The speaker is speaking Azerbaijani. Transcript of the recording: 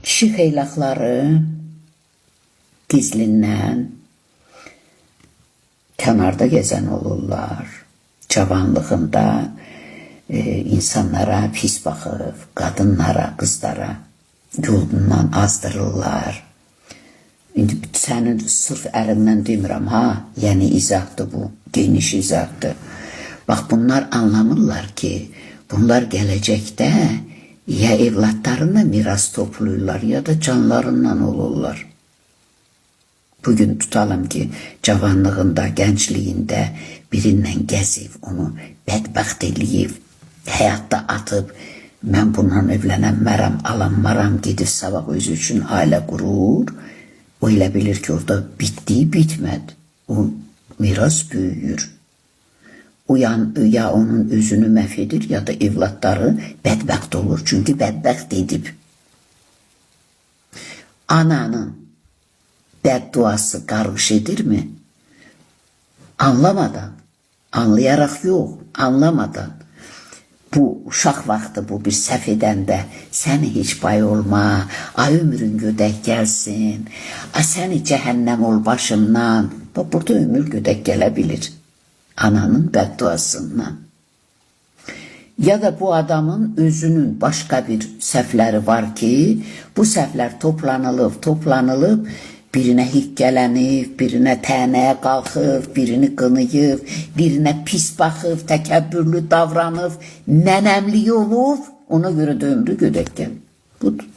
Kişi xeylaqları gizlindən kənarda gəzən olurlar. Cavanlığında insanlara pis baxıb, qadınlara, qızlara yolundan azdırırlar. İndi sənin sırf ərindən demirəm ha, yəni izahdır bu, geniş izahdır. Bax bunlar anlamırlar ki, bunlar gələcəkdə ya evlatlarına miras toplayırlar ya da canlarından olurlar. Bugün tutalım ki, cavanlığında, gençliğinde birindən gəzib, onu bədbəxt eləyib, həyatda atıb, mən bununla evlənənmərəm, alanmaram, gedib sabah özü üçün ailə qurur. O elə bilir ki, orada bitdiyi bitmədi. O miras böyüyür. O ya onun özünü məhv edir, ya da evlatları bədbəxt olur. Çünki bədbəxt edib. Ananın bədduası qarğış edirmi? Anlamadan, anlayaraq yox, anlamadan. Bu uşaq vaxtı bu bir səhv edəndə səni heç pay olma, ay ömrün gödək gəlsin, ay səni cəhənnəm ol başımdan. Bax, burada ömür gödək gələ bilir. Ananın bədduasından. Ya da bu adamın özünün başqa bir səhvləri var ki, bu səhvlər toplanılıb, toplanılıb, birinə hiqqələnib, birinə tənəyə qalxıb, birini qınayıb, birinə pis baxıb, təkəbbürlü davranıb, mənəmlik olub, ona görə də ömrü gödək gəlib. Budur.